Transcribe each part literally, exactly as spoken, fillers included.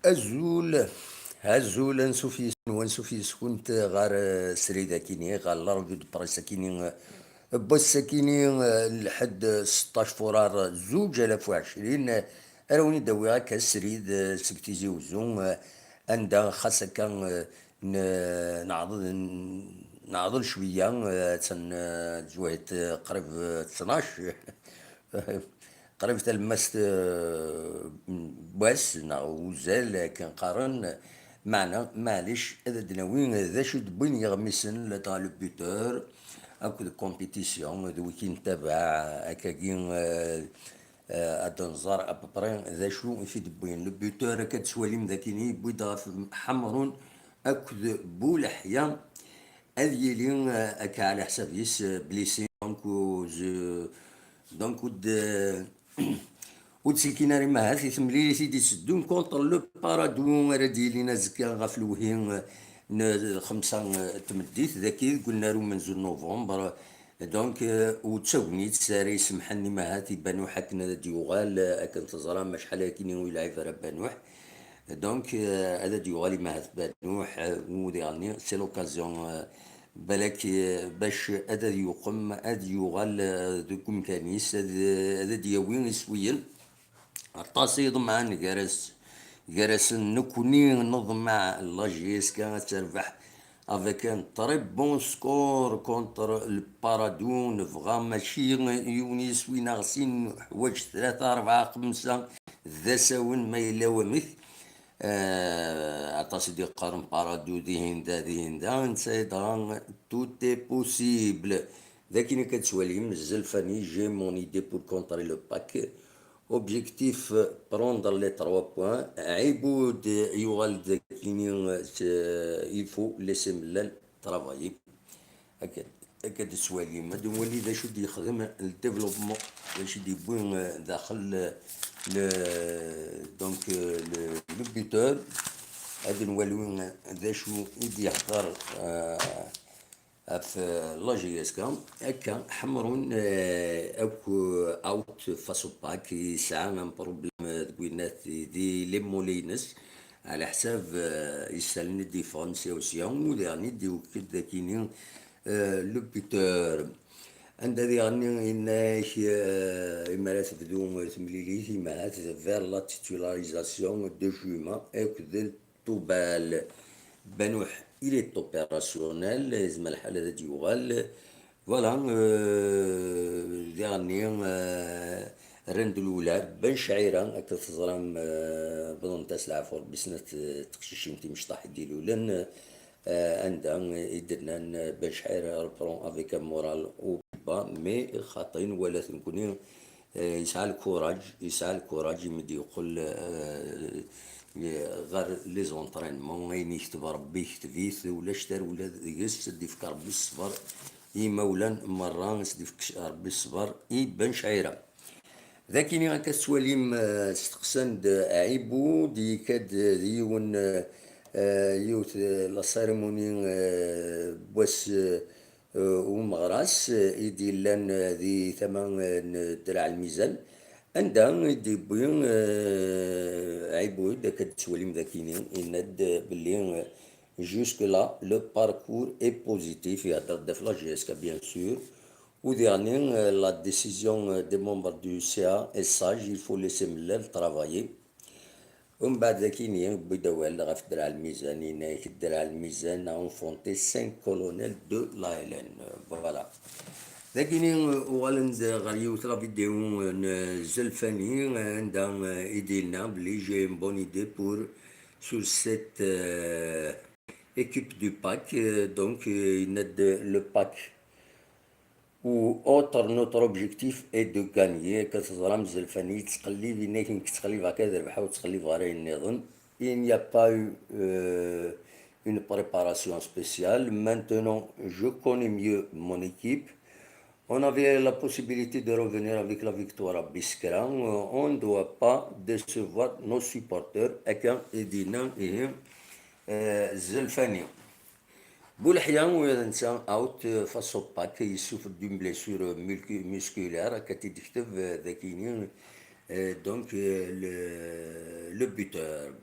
Azul, azul, ansuf yes-wen, ansuf yes-kunt ɣer, eh, srid akini, ɣer la revue de presse akini, eh, n wass akini, eh, lḥedd, eh, seṭṭac furar zuǧ alaf u ɛecrin, eh, ara wen-id-awiɣ akka srid, eh, seg Tizi Uzzu, eh, anda xas akka, eh, n-, neɛḍel, neɛḍel cwiya, eh, attan, eh, tezwayt, eh, qrib, eh, ttnac. Qrib talemmast, eh, n wass neɣ uzal, akken qqaren, meɛna, maɛlic, ad d-nawi d acu d-wwin yiɣmisen, ladɣa le buteur, akked compétition, d wi k-yettabaɛ, akkagi, eh, eh, ad nẓer à peu près d acu i t-id-wwin. Le buteur, akka d-twalim d akken yewwi-d ɣef Ḥemrun akked Buleḥya, ad yili, eh, akka ɛla ḥsab-is, eh, blessé, donc, euh, je, donc, ur d-, ur d-selkin ara imahat i temlilit i d-itteddun contre le Paradou, ara d-yilin azekka ɣef lewhi, eh, n xemsa, eh, n tmeddit, dagi deg unnar umenzu n novembre. Donc, eh, ur d tagnit ara isemḥen imahat i Banuḥ akken ad d-yuɣal, eh, akken teẓram acḥal akkin ur yelɛib ara Banuḥ. Donc, euh, ad d-yuɣal imahat Banuḥ, euh, u diɣenni, c'est l'occasion, euh, balak, euh, bac ad, ad yuqem, ad yuɣal, euh, deg umkan-is, ad, ad d-yawi iswiyen. Aṭas i iḍemɛen gar-as-, gar-asen. Nekkni neḍmeɛ la J S K ad terbeḥ avec un très bon score contre le Paradou. Nebɣa mačči yiwen iswi neɣ sin, neḥwaǧ tlata, rebɛa, xemsa d asawen ma yella wamek. Eh, aṭas i d-yeqqaren Paradou dihin da, dihin da, netta dɣa tout est possible. D akken akka ad twalim, Zelfani, j'ai mon idée pour contrer le pack. Objectif, prendre les trois points. Ɛibud yuɣal-d akini, eh, il faut laisser Mellal travailler. Akka, akka d-tettwalim. Ad nwali d acu d-yexdem le développement, d acu d-yewwi, eh, daxel, eh, le, donc, eh, le, le buteur. Ad nwali, eh, d acu i d-yehder, eh, ɣef, eh, la J S K. Akka, Ḥemrun, eh, akk, eh, out face au pack, yesɛa un problème, eh, deg winnat di, di les mollets-ines. Ɛla ḥsab, eh, isallen i d-yeffɣen sya u sya, u diɣen i d-iwekked akini, eh, le buteur. Anda diɣen yenna-ak, eh, imi ara tebdu temlilit, imahat vers la titularisation de Juma akked Tubal. Banuḥ, il est opérationnel, yezmer lḥal ad d-yuɣal. Voilà, euh, diɣenni, euh, rran-d lewlad, Ben Cɛira, akka teẓram, euh, bḍant-as leɛfu Rebbi snat, euh, teqcicin timecṭaḥ i d-ilulen, euh, anda i d-nnan, euh, Ben Cɛira reprend avec un moral au plus bas, mais xaṭi, nwala-t nekkni, euh, yesɛa lkuraj, yesɛa lkuraj imi d-yeqqel, euh, ɣer les entraînements, ayen yekteb Rebbi yekteb-it, ulac tarewla deg-s, ad d-yefk Rebbi ṣṣber i yimawlan merra, ad d-yefk Rebbi ṣṣber i Ben Cɛira. D akini akka tettwalim, eh, steqsan-d Ɛibud, yekka-d d yiwen, eh, eh, yiwet, eh, la cérémonie, eh, n wass, eh, eh, umeɣras, eh, i d-yellan, eh, di tama, eh, n Draɛ Lmizan, anda i d-yewwi, eh, Ɛibud, akka d-tettwalim d akini, yenna-d belli, eh, jusque-là, le parcours est positif, ihedder-d ɣef la J S K, bien sûr, u diɣenni, eh, la décision, eh, des membres du C A est sage, il faut laisser Mellal travailler. Umbeɛd akini, yewwi-d awal ɣef Draɛ Lmizan, yenna-ak Draɛ Lmizan a enfanté cinq colonels de l'A L N. Voilà. Dagini, uɣalen-d ɣer yiwet la vidéo n Zelfani, anda i d-yenna belli j'ai une bonne idée pour, sur cette, euh, équipe du pack. Euh, donc, euh, yenna-d le pack ou autre, notre objectif est de gagner. Akka teẓram Zelfani yettqellib, yenna-ak nekk ttqellibeɣ akka d rrbeḥ, ur ttqellibeɣ ara ayen nniḍen. Il n'y a pas eu, euh, une préparation spéciale. Maintenant, je connais mieux mon équipe. On avait la possibilité de revenir avec la victoire à Biskra. Euh, on ne doit pas décevoir nos supporters. Akka i d-yenna ihi, euh, Zelfani. Buleḥya, ula d netta out, euh, face au pack, yessufed d'une blessure, euh, mulcu-, musculaire, akka i d-yekteb, euh, dagini, euh, donc, euh, le, le buteur.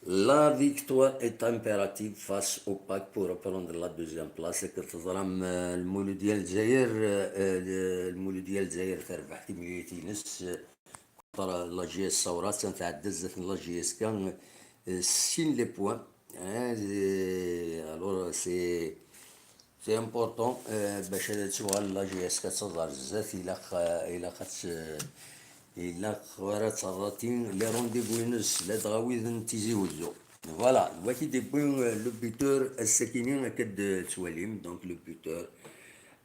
La victoire est impérative face au PAK pour reprendre la deuxième place. Akken teẓram, euh, Lmuludya n Lezzayer, euh, euh, Lmuludya n Lezzayer terbeḥ timlilit-ines, euh, contre la J S Saoura, attan tɛedda zdat n la J S K, euh, sin les points. Hein, et alors, c'est C'est important, euh, bac ad tuɣal la J S K ad taẓ ar zdat, ilaq, euh, ilaq ad tt-, ilaq ara terr les rendez-vous-ines ladɣa wid n Tizi Wezzu. Voilà, waki d-yewwi, euh, le buteur ass-akini akka d-tettwalim, donc le buteur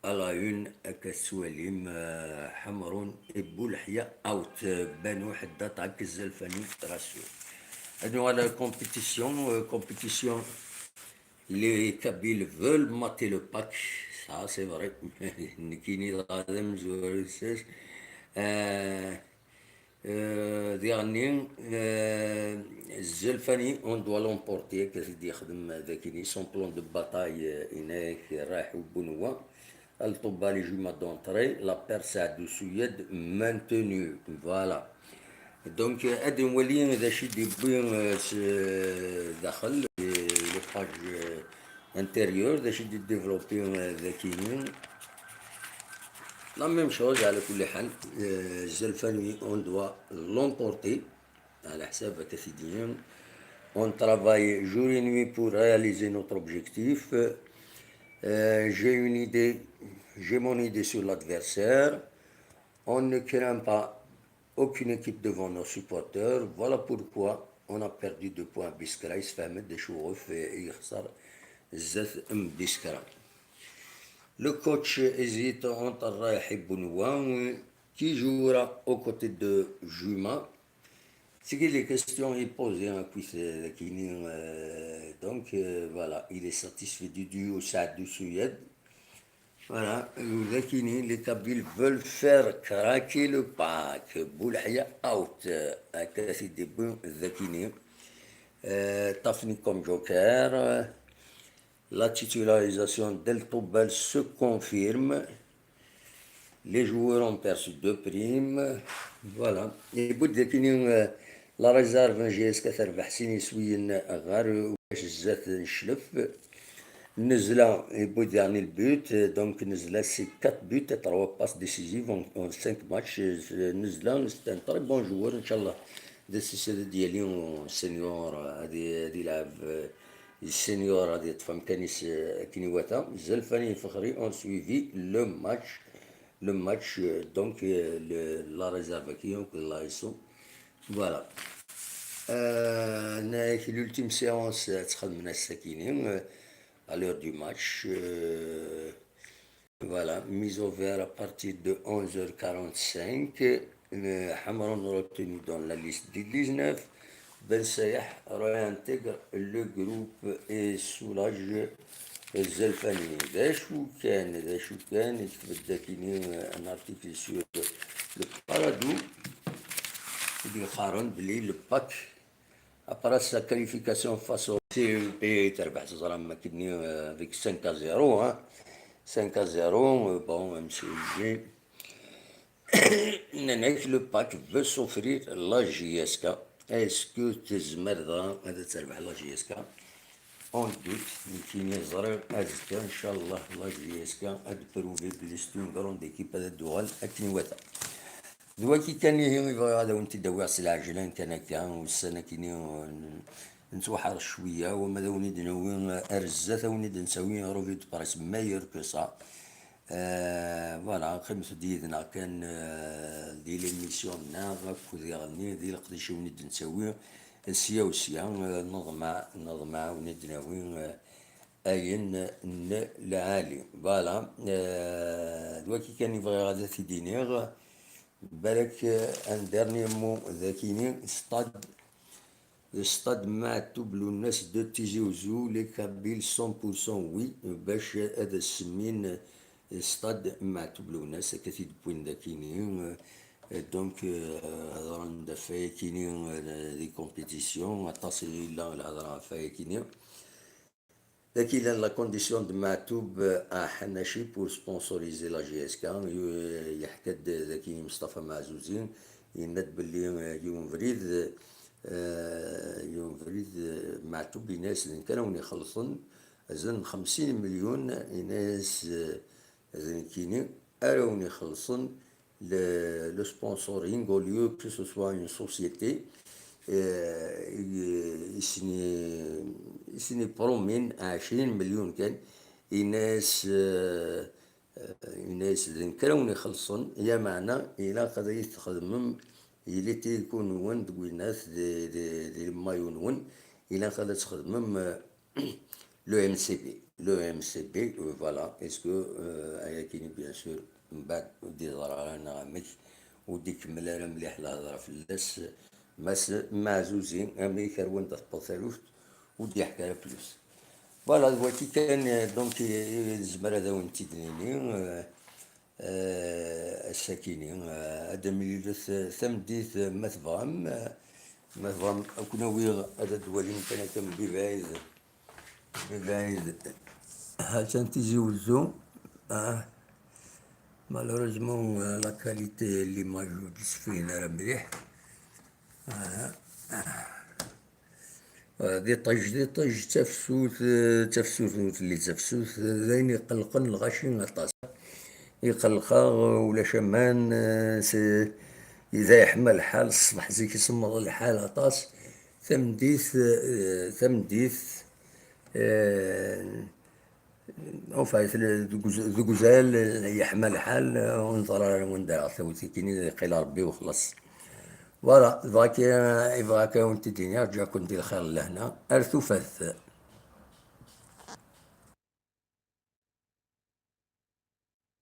à la une akka tettwalim, euh, Ḥemrun Ibulḥya out, euh, Banu Ḥeddad ak Zelfani Rasu. Ad nuɣal ar compétition, euh, compétition Les Kabyles veulent mater le PAK, ça c'est vrai. Nekkini dɣa d amezwaru s-, euh, euh, diɣenni, euh, Zelfani, on doit l'emporter, akka t-id-yexdem dakini, son plan de bataille, euh, inek, raḥ u bunwa, al Tuba les jumelles d'entrée, la perte à du Suyad, maintenu, voilà. Donc, euh, ad nwali d acu i d-yewwi, euh, s, euh, daxel, euh, les pages, euh, intérieures, d acu i d-développé, euh, dakini. La même chose, على كل حال, euh, Zelfani, on doit l'emporter, على حساب كثيدين. On travaille jour et nuit pour réaliser notre objectif. Euh, j'ai une idée, j'ai mon idée sur l'adversaire. On ne craint pas aucune équipe devant nos supporters. Voilà pourquoi on a perdu deux points à Biskra. Yessefhem-d acuɣef i yexṣer zdat n Biskra. Le coach hésite entre Raïh et Bounoua, qui jouera aux côtés de Juma. C'est que les questions est posées en quiz, euh, qui, euh, donc, euh, voilà, il est satisfait du duo Saadou Souyad. Voilà, Zakini, les Kabyles veulent faire craquer le PAK. Boulahia out, euh, à Kassi Debou, Zakini. Euh, Tafni comme joker. Euh, la titularisation d'El Toubal se confirme. Les joueurs ont perçu deux primes. Voilà. Et Boudakini, euh, la réserve N G S quatre Bahsini Souyen Ghar, Zat Shlef. Nezla, et Boudani le but. Donc, Nezla, c'est quatre buts et trois passes décisives en, en cinq matchs. Nezla, c'est un très bon joueur, Inch'Allah. De ce, c'est de Diali, senior, à des, à des lives, euh, senior, à des femmes tennis, euh, Kiniwata. Zelfani Fakhri ont suivi le match. Le match, euh, donc, euh, le, la réserve qui ont que là, ils sont. Voilà. Euh, l'ultime séance, euh, تخدمنا السكينة, euh, à l'heure du match. Euh, voilà, mise au vert à partir de onze heures quarante-cinq. Euh, Hamron retenu dans la liste des dix-neuf. Ben Sayah réintègre le groupe et soulage Zelfani. D acu kan, d acu kan, yekteb-d akini, euh, un article sur le Paradou. Il dit, Haron, Bli, le PAK. Après sa qualification face au C E P, terbeḥ teẓram akini, euh, avec cinq à zéro, hein. Cinq à zéro, euh, bon, M C U G. Nnan-ak, le PAK veut s'offrir la J S K. Est-ce que tezmer dɣa ad terbeḥ la J S K? On doute, nekkini ẓriɣ azekka, inchallah, la J S K ad prouver belli c'est une grande équipe, ad d-tuɣal akken iwata. D waki kan ihi i bɣiɣ ad awen-t-id-awiɣ s lɛejlan kan akka, ussan akini, euh, nettwaḥreṣ cwiya, wama d awen-id-nawi, euh, ar zdat awen-id-nettawi revue de presse meilleure que ça. Euh, voilà, qqimet-d yid-neɣ kan, euh, di l'émission-nneɣ akked iɣenni, di leqdic i wen-id-nettawi, sya u sya, euh, neḍmeɛ, neḍmeɛ wen-id-nawi, euh, ayen n lɛali. Voilà, euh, d waki kan i bɣiɣ ad t-id-iniɣ. Balak, euh, un dernier mot dakini, stade Stade Maɛtub Lwennas de Tizi Uzzu, les Kabyles cent pour cent oui, bac ad as-semmin Stade Maɛtub Lwennas, akka t-id-wwin dakini. Euh, donc, euh, hedren-d ɣef wayakini, euh, di compétition, aṭas i yella lhedra ɣef wayakini. Daki llan la condition de Maɛtub, euh, à Hanachi pour sponsoriser la J S K. Yu-, yeḥka-d daki Mustafa Maɛzuzi, yenna-d belli, euh, yiwen ubrid, eh, Yunes Belid, eh, Maɛtub, yenna-yas d nekk ara wen-ixellṣen, azal n xemsin melyun, yenna-yas, eh, d nekkini ara wen-ixellṣen le, le sponsoring, au lieu que ce soit une société, eh, i, i sen-i, i sen-ipromin ɛecrin melyun kan, yenna-yas, eh, eh, yenna-yas d nekk ara wen-ixellṣen, ya meɛna ilaq ad iyi-txedmem, il est écrit nwen deg winat, di, di, di lemmayu-nwen, ilaq ad txedmem, eh, le M C B. Le M C B, euh, voilà, est-ce que, euh, ayakini, bien sûr, mbaɛd ur d-yeḍra ara neɣ amek, ur d-ikemmel ara mliḥ lehḍra fell-as, mas Maɛzuzi, amek ar wanda tewweḍ taluft, ur d-yeḥka ara plus. Voilà, d waki kan, euh, donc, i, i nezmer ad awen-t-id-nini, euh, euh, ass-akini, euh, ad d-temlilet, euh, tameddit, euh, ma tebɣam, euh, ma tebɣam, ad ken-awiɣ ad d-twalim kan akka mebɛid, mebɛid. Ha-tt-an Tizi Wezzu, ah, malheureusement, euh, la qualité n l'image ur d-tessefrin ara mliḥ. Ah, ah. Ah, d iṭij, d iṭij, d tafsut, eh, d tafsut ur telli d tafsut, eh, d ayen iqellqen lɣaci aṭas. Iqelleq-aɣ, eh, ulac aman, eh, s-, ida yeḥma lḥal, ṣṣbeḥ zik isemmeḍ lḥal aṭas. Tameddit, eh, tameddit, eh, Enfin, tella deg uz-, deg uzal, eh, yeḥma lḥal, eh, ur neẓri ara wanda ara ɣ-tawi tikini, yeqqil Rebbi u xlaṣ. Voilà, dɣa ki, eh, ibɣa kan ad wen-t-id-iniɣ, ǧǧiɣ-ken di lxir d lehna, ar tufat.